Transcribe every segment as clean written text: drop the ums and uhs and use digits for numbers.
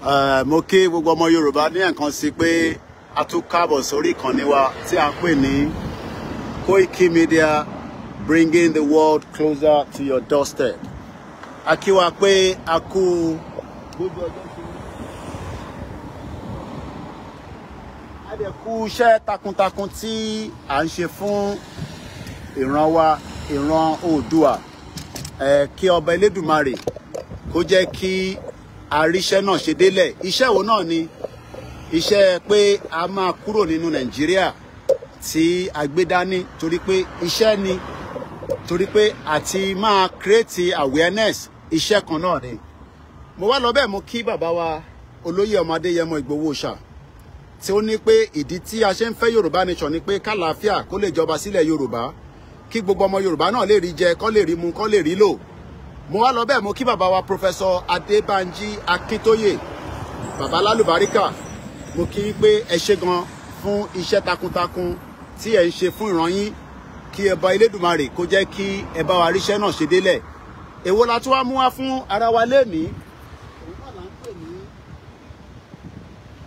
Mo kí gbogbo ọmọ Yorùbá ní ẹ̀kan sí pé a tún káàbọ̀ sórí ìkànnì wa tí a ń pè ní Koiki Media, bringing the world closer to your doorstep. A kí wa pé a kú gbogbo ọjọ́ ṣe. A dẹ̀ kú iṣẹ́ takuntakun tí à ń ṣe fún ìran wa, ìran Oòduà. Kí ọba Elédùmarè kó jẹ́ kí àríṣẹ́ náà ṣe délẹ̀. Iṣẹ́ wo náà ni? Iṣẹ́ pé a máa kúrò nínú Nàìjíríà tí a gbé dání, torí pé iṣẹ́ ni, torí pé àti máa create awareness, iṣẹ́ kan náà ni. Mo wá lọ bẹ́ẹ̀, mo kí bàbá wa olóyè ọmọ Adéyẹmọ Ìgbòho Òòṣà, tí ó ní pé ìdí tí a ṣe ń fẹ́ Yorùbá nation ni pé kálàáfíà kó lè jọba sílẹ̀ Yorùbá, kí gbogbo ọmọ Yorùbá náà lè rí jẹ, kó lè rí mu, kó lè rí lò. Mo wá lọ bẹ́ẹ̀, mo kí bàbá wa Professor Adébánjí Akíntóyè, bàbá lálùbáríkà. Mo kí yín pé ẹ ṣé gan fún iṣẹ́ takuntakun tí ẹ ń ṣe fún ìran yín, kí ẹ bá Elédùmarè kó jẹ́ kí ẹ bá wa ríṣẹ́ náà ṣe délẹ̀. Èwo la tún wá mú wá fún ara wa lénìí? Òun náà là ń pè ní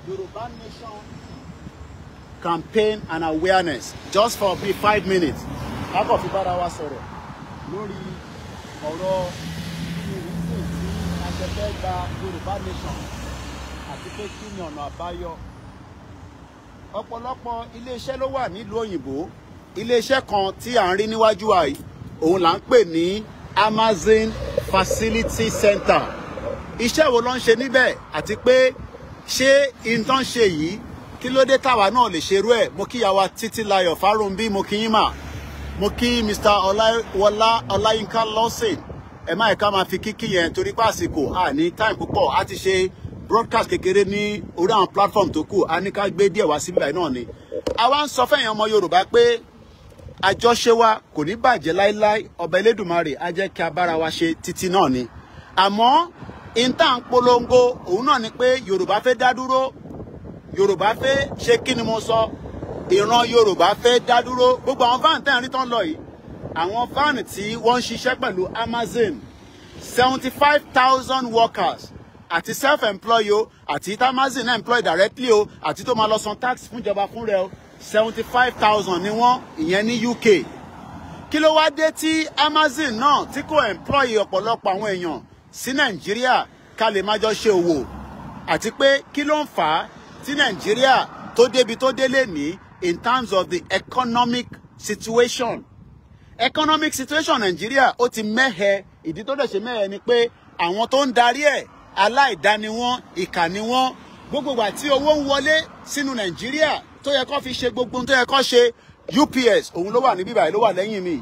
Yorùbá Nation campaign and awareness, just for bíi 5 minutes. Ká kàn fi bára wa sọ̀rọ̀ lórí ọ̀rọ̀ kí ni reason tí a ṣe fẹ́ gba Yorùbá Nation àti pé kí ni ọ̀nà àbáyọ. Ọ̀pọ̀lọpọ̀ iléeṣẹ́ ló wà nílùú òyìnbó. Iléeṣẹ́ kan tí à ń rí níwájú wa yìí, òun là ń pè ní Amazon Facility Center. Iṣẹ́ wo ló ń ṣe níbẹ̀, àti pé ṣé nǹkan ṣe yìí, kí ló dé táwa náà lè ṣerú ẹ̀? Mo kíyàwó Títílayọ̀ Fárúnbí, mo kí yín mà. Mo kí Mr. Ọláwọlá Ọláyínká Lawson. Ẹ má ẹ̀ka máa fi kíkí yẹn torí pé àsìkò à ní time púpọ̀. A ti ṣe broadcast kékeré ní orí àwọn platform tó kù, a ní ká gbé díẹ̀ wá síbí báyìí náà ni. Àwa ń sọ fẹ́yìn ọmọ Yorùbá pé àjọṣe wa kò ní bàjẹ́ láíláí. Ọba Elédùmarè á jẹ́ kí a bára wa ṣe títí náà ni. Àmọ́ ìta ń polongo òun náà ni pé Yorùbá fẹ́ dá dúró. Yorùbá fẹ́ ṣe kí ni mo sọ? Ìran Yorùbá fẹ́ dá dúró. Gbogbo àwọn van tẹ́ ń rí tán lọ yìí, àwọn van tí wọ́n ń ṣiṣẹ́ pẹ̀lú Amazon, 75,000 workers, àti self-employed o, àti tí Amazon employ directly o, àti tó máa lọ san tax fúnjọba fún rẹ o, 75,000 ni wọ́n, ìyẹn ní UK. Kí ló wá dé tí Amazon náà tí kò employ ọ̀pọ̀lọpọ̀ àwọn èèyàn sí Nàìjíríà ká lè má jọ ṣe òwò? Àti pé kí ló ń fà á tí Nàìjíríà tó débi tó délé ní in terms of the economic situation? Economic situation Nàìjíríà ó ti mẹ́hẹ. Ìdí tó dẹ̀ ṣe mẹ́hẹ ni pé àwọn tó ń darí ẹ̀, aláìdá ni wọ́n, ìkà ni wọ́n. Gbogbo ìgbà tí owó ń wọlé sínú Nàìjíríà tó yẹ kó fi ṣe gbogbo ohun tó yẹ kó ṣe, UPS òun ló wà níbí báyìí, ló wà lẹ́yìn mi.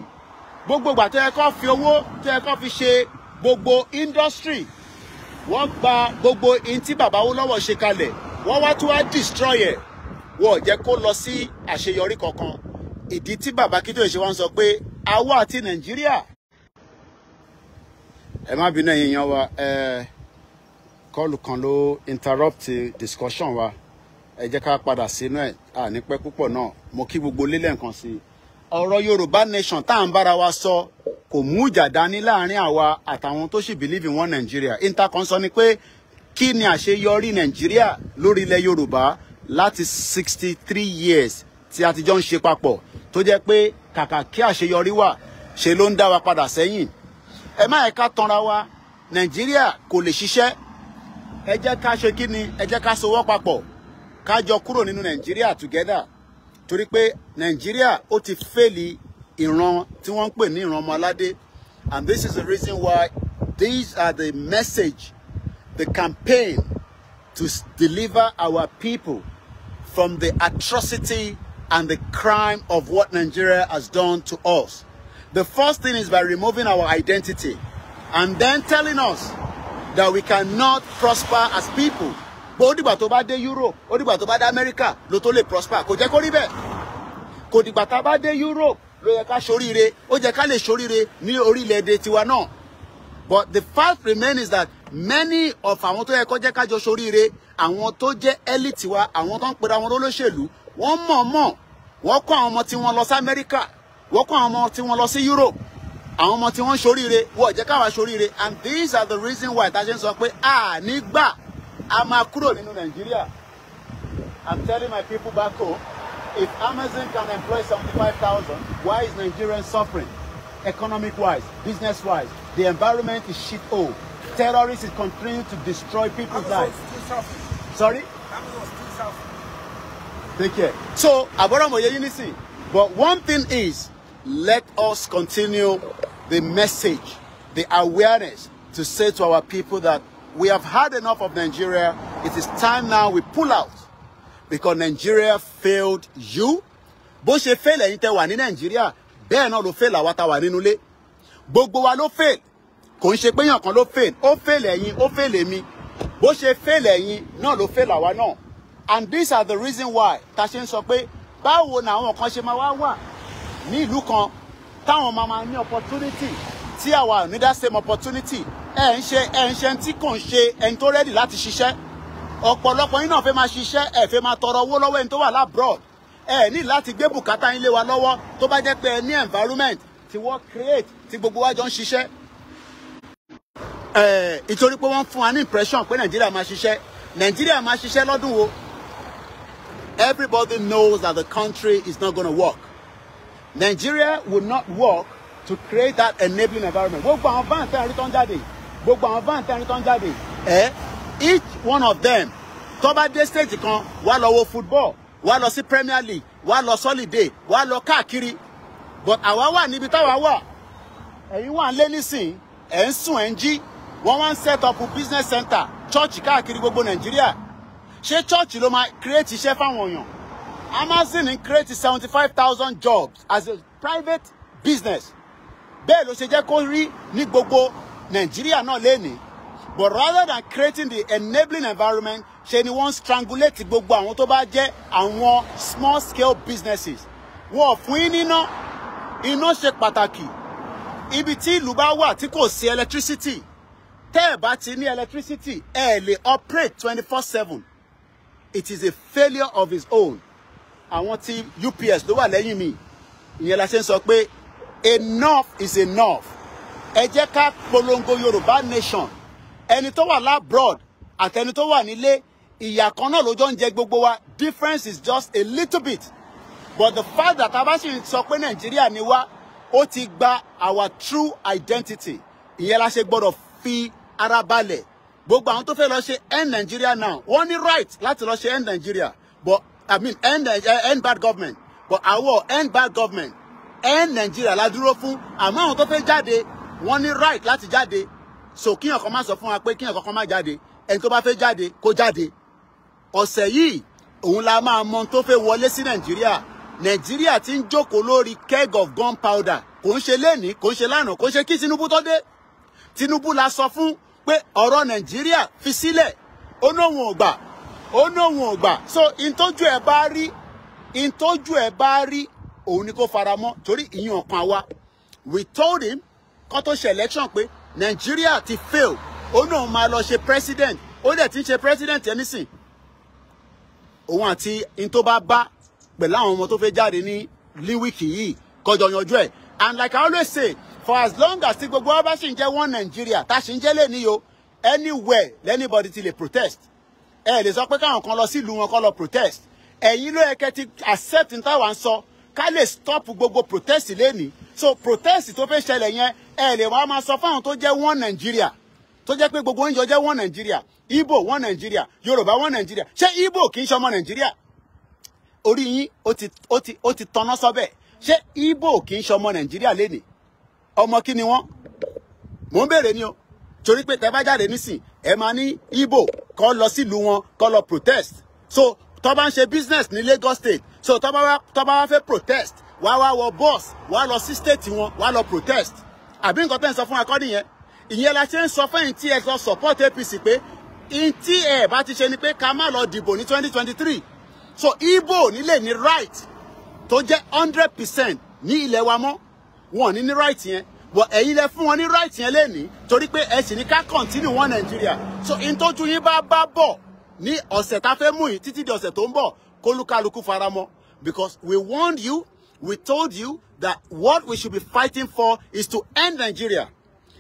Gbogbo ìgbà tó yẹ kó fi owó tó yẹ kó fi ṣe gbogbo industry, wọ́n gba gbogbo in tí bàbá Awólọ́wọ̀ ṣe kalẹ̀, wọ́n wá tún wá destroy ẹ̀, wọ́n ò jẹ́ kó lọ sí àṣeyọrí kankan. Ìdí tí bàbá Akíntóyè ṣe wá ń sọ pé àwa àti Nàìjíríà, ẹ má bínú ẹ̀yin èèyàn wa, ẹ call kan ló interrupt discussion wa. Ẹ jẹ́ ká padà sínú ẹ̀, à ní pẹ́ púpọ̀ náà. Mo kí gbogbo lélẹ̀ nǹkan sí i. Ọ̀rọ̀ Yorùbá Nation tá à ń bára wa sọ kò mú ìjà dání láàrin àwa àtàwọn tó sì believe in one Nigeria. Intercon sọ ni pé kí ni àṣeyọrí Nàìjíríà lórí ilẹ̀ Yorùbá láti 63 years tí a ti jọ ń ṣe papọ̀, tó jẹ́ pé kàkà kí àṣeyọrí wà, ṣe ló ń dá wa padà sẹ́yìn. Ẹ má ẹ̀ka tanra wa, Nàìjíríà kò lè ṣiṣẹ́. Ẹ jẹ́ ká ṣe kí ni? Ẹ jẹ́ ká sowọ́ papọ̀, ká jọ kúrò nínú Nàìjíríà together, torí pé Nàìjíríà ó ti fail ìran tí wọ́n ń pè ní ìran ọmọ aládé. And this is the reason why these are the message, the campaign to deliver our people from the atrocity and the crime of what Nigeria has done to us. The first thing is by removing our identity and then telling us that we cannot prosper as people. Bó ó dìgbà tó bá dé Europe, ó dìgbà tó bá dé America ló tó lè prosper. Kò jẹ́ kó rí bẹ́ẹ̀. Kò dìgbà tá a bá dé Europe ló yẹ ká ṣoríire, ó jẹ́ ká lè ṣoríire ní orílẹ̀-èdè tiwa náà. But the fact remains is that many of àwọn tó yẹ kó jẹ́ ká jọ ṣoríire, àwọn tó jẹ́ elite wa, àwọn tó ń pera wọn lólóṣèlú, wọ́n mọ̀ọ́mọ̀ wọ́n kó àwọn ọmọ tí wọ́n lọ sí Amẹ́ríkà, wọ́n kó àwọn ọmọ tí wọ́n lọ sí Europe. Àwọn ọmọ tí wọ́n ń ṣoríire, wọ́n jẹ́ káwa ṣoríire. And these are the reason why tá a ṣe ń sọ pé a ní gbà. A máa kúrò nínú Nàìjíríà. I'm telling my people back home, if Amazon can employ 75,000, why is Nigerians suffering? Economic wise, business wise, the environment is shit hole. Terrorists is continuing to destroy people's lives. Sorry? Amazon still suffering. Take care. So, Aboromoye Unity. But one thing is, let us continue the message, the awareness to say to our people that we have had enough of Nigeria. It is time now we pull out because Nigeria failed you. Bó ṣe fail ẹ̀yin tẹ́ wà ní Nigeria, bẹ́ẹ̀ náà ló fail àwa tá wà nínú ilé. Gbogbo wa ló fail. Kò ń ṣe pé èèyàn kan ló fail. Ó fail ẹ̀yin, ó fail èmi. Bó ṣe fail ẹ̀yin náà ló fail àwa náà. And these are the reason why ta ṣe ń sọ pé báwo ni àwọn kan ṣe máa wá wà ní ìlú kan táwọn máa máa ní opportunity tí àwa ò ní that same opportunity. Ẹ ń ṣe tí kò ń ṣe ẹni tó ready láti ṣiṣẹ́. Ọ̀pọ̀lọpọ̀ yín náà fẹ́ máa ṣiṣẹ́, ẹ fẹ́ máa tọrọ owó lọ́wọ́ ẹni tó wà l'abroad. Ẹ ní láti gbé bùkátà yín lé wa lọ́wọ́ tó bá jẹ́ pé ẹ ní environment tí wọ́n create tí gbogbo wa jọ ń ṣiṣẹ́. Ìtorí pé wọ́n fún wa ní impression pé Nàìjíríà máa ṣiṣẹ́. Nàìjíríà máa ṣiṣẹ́ lọ́dún wo? Everybody knows that the country is not going to work. Nigeria will not work to create that enabling environment. Gbogbo àwọn van tẹ́ ń rí tó ń jáde, gbogbo àwọn van tẹ́ ń rí tó ń jáde, each one of them, tó bá dé stage kan, wá lọ wo football, wá lọ sí Premier League, wá lọ holiday, wá lọ káàkiri. But àwa wà níbi táwa wà. Ẹ̀yin wà lé nísìn, ẹ̀ ń sùn ẹ̀ ń jí. Wọ́n wá ń set up business center, church káàkiri gbogbo Nigeria. Ṣé church ló máa create iṣẹ́ fáwọn èèyàn? Amazon create 75,000 jobs as a private business. Bẹ́ẹ̀ ló ṣe jẹ́ kó rí ní gbogbo Nàìjíríà náà lénìí. But rather than creating the enabling environment, ṣe ni wọ́n strangulate gbogbo àwọn tó bá jẹ́ àwọn small scale businesses. Wọ́n fún yín níná, iná ṣe pàtàkì. Ibi tí ìlú bá wà tí kò sí electricity, tẹ́ ẹ̀ bá ti ní electricity, ẹ lè operate 24/7. It is a failure of its own. Àwọn tí UPS ló wà lẹ́yìn mi, ìyẹn la ṣe ń sọ pé enough is enough. Ẹ jẹ́ ká polongo Yorùbá nation. Ẹni tó wà l'abroad àtẹni tó wà nílé, ìyà kan náà ló jọ ń jẹ gbogbo wa. Difference is just a little bit. But the fact that a bá sì sọ pé Nàìjíríà ni wá, ó ti gba our true identity. Ìyẹn la ṣe gbọ́dọ̀ fi ara balẹ̀. Gbogbo àwọn tó fẹ́ lọ ṣe end Nigeria now, wọ́n ní right láti lọ ṣe end Nigeria, but I mean end bad government. But our end bad government, end Nigeria la dúró fún. Àmọ́ àwọn tó fẹ́ jáde, wọ́n ní right láti jáde. So kíyàn kan má sọ fún wa pé kíyàn kankan má jáde. Ẹni tó bá fẹ́ jáde, kó jáde. Ọ̀sẹ̀ yìí, òun la máa mọ tó fẹ́ wọlé sí Nàìjíríà. Nàìjíríà ti ń jókòó lórí keg of gunpowder. Kò ń ṣe lénìí, kò ń ṣe lánàá, kò ń ṣe kí Tinubu tó dé. Tinubu la sọ fún pé ọ̀rọ̀ Nàìjíríà fi sílẹ̀. Ó ní òun ò gbà. Ó ní òun ò gbà. So ìtọ́jú ẹ̀ bá rí, ìtọ́jú ẹ̀ bá rí, òun ni kó faramọ́ torí ìyẹn ọ̀kan wa. We told him kó tó ṣe election pé Nàìjíríà ti fail. Ó ní òun máa lọ ṣe president. Ó dẹ̀ ti ń ṣe president yẹn nísìn. Òun àti in tó bá bá pẹ̀lú àwọn ọmọ tó fẹ́ jáde ní líwìkì yìí kọjọ yanjú ẹ̀. And like I always say, for as long as tí gbogbo wa bá sì ń jẹ́ one Nigeria, tá sì ń jẹ́ lé ní o, anywhere anybody ti lè protest. Ẹ lè sọ pé káwọn kan lọ sílùú wọn kó lọ protest. Ẹ̀yin ló yẹ kẹ́ ti accept ní táwa ń sọ, ká lè stop gbogbo protest lénìí. So protest tó fẹ́ ṣẹlẹ̀ yẹn, ẹ lè wá máa sọ fáwọn tó jẹ́ one Nigeria, tó jẹ́ pé gbogbo oúnjẹ jẹ́ one Nigeria, Igbo one Nigeria, Yorùbá one Nigeria. Ṣé Igbo kì í ṣe ọmọ Nigeria? Orí yín ó ti tanná sọ́bẹ̀. Ṣé Igbo kì í ṣe ọmọ Nàìjíríà lénìí? Ọmọ kí ni wọ́n? Mò ń béèrè ni o. Torí pé tẹ́ bá jáde nísìn, ẹ máa ní Igbo kó lọ sílùú wọn, kó lọ protest. So tó bá ń ṣe business ní Lagos State, so tó bá wá fẹ́ protest, wá wá wọ bus, wá lọ sí state wọn, wá lọ protest. Àbí nǹkan tẹ́ ń sọ fún akọ́ nìyẹn. Ìyẹn la ṣe ń sọ fẹ́yìn tí ẹ lọ support APC pé in tí ẹ bá ti ṣe ni pé ká má lọ dìbò ní 2023. So Igbo nílé ní right tó jẹ́ 100% ní ilẹ̀ wa mọ́, wọn ní ní right yẹn. But ẹ̀yin lẹ fún wọn ní right yẹn lénìí torí pé ẹ sì ní ká continue one Nigeria. So in tójú yín bá bá bọ̀ ní ọ̀sẹ̀ tá fẹ́ mú yìí títí di ọ̀sẹ̀ tó ń bọ̀, kólúkálukú faramọ́. Because we warned you, we told you that what we should be fighting for is to end Nigeria.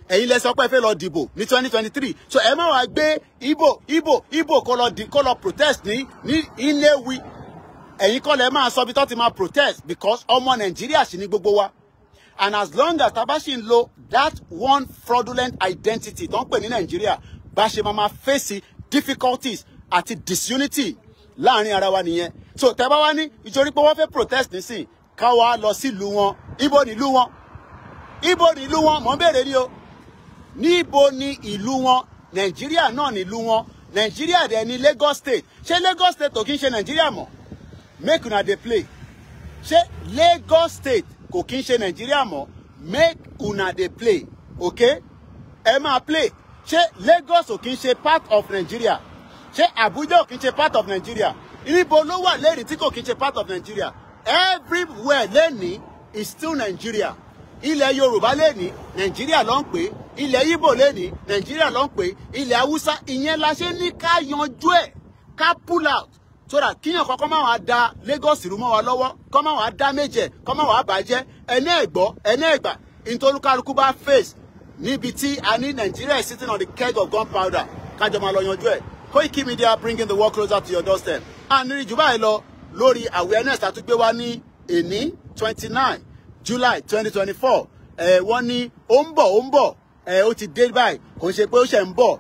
Ẹ̀yin lẹ sọ pé ẹ fẹ́ lọ dìbò ní 2023. So ẹ má wàá gbé Igbo Igbo Igbo kó lọ di kó lọ protest ní Nnewi. Ẹ̀yin kọ́ lẹ máa sọ bí tó ti máa protest, because ọmọ Nàìjíríà sì ní gbogbo wa. And as long as tá bá ṣì ń lo that one fraudulent identity tó ń pè ní Nàìjíríà, bá ṣe máa face difficulties àti disunity láàrin ara wa nìyẹn. So tẹ́ bá wá ní ìtorí pé wọ́n fẹ́ protest nísìn, ká wá lọ sílùú wọn. Ibo nílùú wọn? Ibo nílùú wọn? Mò ń béèrè ni o. Níbo ni ìlú wọn? Nàìjíríà náà nílùú wọn. Nàìjíríà dẹ̀ ní Lagos State. Ṣé Lagos State ò kí ń ṣe Nàìjíríà mọ́? Make una dey play. Ṣé Lagos State kò kí ń ṣe Nàìjíríà mọ́? Make una dey play. Okay, ẹ máa play. Ṣé Lagos ò kí ń ṣe part of Nigeria? Ṣé Abuja ò kí ń ṣe part of Nigeria? Níbo ló wà lẹ́rìí tí kò kí ń ṣe part of Nigeria? Everywhere lẹ́nìí is still Nigeria. Ilẹ̀ Yorùbá lẹ́nìí, Nàìjíríà ló ń pè é. Ilẹ̀ Ìgbò lẹ́nìí, Nàìjíríà ló ń pè é. Ilẹ̀ Haúsá. Ìyẹn la ṣe ní ká yanjú ẹ̀, ká pull out, so that kíyàn kọ́kọ́ máa wá da Lagos rú mọ́ wa lọ́wọ́, kọ́ máa wá dá méjì, kọ́ máa wá bàjẹ́. Ẹni ẹ̀gbọ́, ẹni ẹ̀gbà ìtolúkálukú bá face níbi tí a ní Nigeria is sitting on the keg of gunpowder, kájọ máa lọ yanjú ẹ̀. Koiki Media, bringing the world closer to your doorstep. A ní jù báyìí lọ lórí awareness àtúgbé wa ní èní 29 July 2024. Ẹ wọ́n ní ó ń bọ̀, ó ń bọ̀. Ẹ ó ti dé báyìí, kò ń ṣe pé ó ṣe ń bọ̀.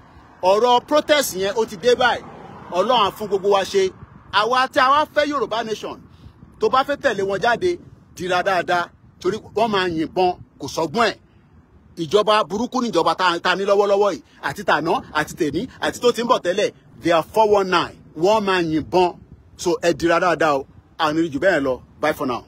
Ọ̀rọ̀ protest yẹn, ó ti dé báyìí. Ọlọ́run á fún gbogbo wa ṣe. Àwa tí a wá fẹ́ Yorùbá nation, tó bá fẹ́ tẹ̀lé wọn jáde, dira dáadáa, torí wọ́n máa yìnbọn, kò sọ́gbọ́n ẹ̀. Ìjọba burúkú níjọba tá ní lọ́wọ́lọ́wọ́ yìí, àti tàná àti tèní àti tó ti ń bọ̀ tẹ́lẹ̀. They are 419. Wọ́n máa yìnbọn, so ẹ dira dáadáa o. Àní jù bẹ́ẹ̀ lọ. Bye for now.